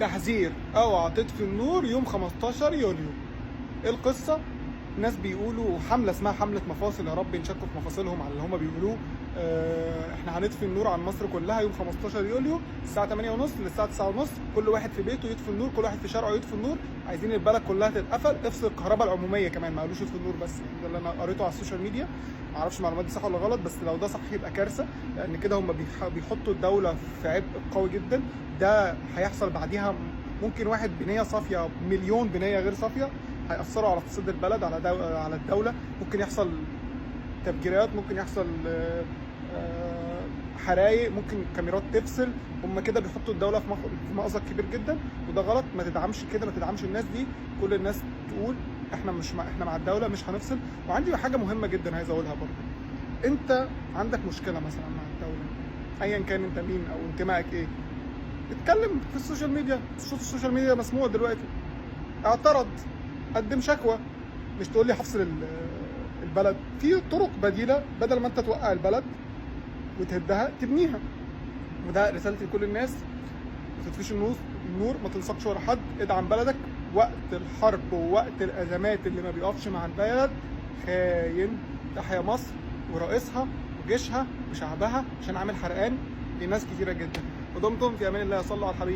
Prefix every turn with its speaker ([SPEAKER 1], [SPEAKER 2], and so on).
[SPEAKER 1] تحذير: اوعى تطفي النور يوم 15 يوليو. ايه القصه؟ ناس بيقولوا حمله اسمها حمله مفاصل، يا رب ينشكوا في مفاصلهم على اللي هما بيقولوه. احنا هنطفي النور عن مصر كلها يوم 15 يوليو الساعة 8:30 للساعة 9:30، كل واحد في بيته يطفي النور، كل واحد في شارعه يطفي النور، عايزين البلد كلها تتقفل، افصل الكهرباء العمومية كمان، ما قالوش اطفي النور بس، يعني ده اللي انا قريته على ال social media، ما اعرفش المعلومات دي صح ولا غلط، بس لو ده صح يبقى كارثه، لان كده هم بيحطوا الدولة في عبء قوي جدا. ده هيحصل بعديها ممكن واحد بنيه صافيه، مليون بنيه غير صافية، هيأثروا على اقتصاد البلد، على الدولة، ممكن يحصل تفجيرات، ممكن يحصل حرايق، ممكن كاميرات تفصل. هم كده بيحطوا الدولة في مأزق كبير جدا، وده غلط. ما تدعمش كده، ما تدعمش الناس دي. كل الناس تقول احنا مش مع، احنا مع الدولة، مش هنفصل. وعندي حاجة مهمة جدا عايز اقولها برضه، انت عندك مشكلة مثلا مع الدولة، ايا كان انت مين او انتمائك ايه، اتكلم في ال social media، صوت ال social media مسموع دلوقتي، اعترض، قدم شكوى، مش تقول لي هفصل البلد. في طرق بديله، بدل ما انت توقع البلد وتهدها تبنيها. وده رسالتي لكل الناس: ما تطفيش النور، ما تنساقش ورا حد، ادعم بلدك وقت الحرب ووقت الازمات. اللي ما بيقفش مع البلد خاين. تحيا مصر ورئيسها وجيشها وشعبها، عشان عامل حرقان لناس كتيرة جدا. ودمتم في امان الله. صلوا على الحبيب.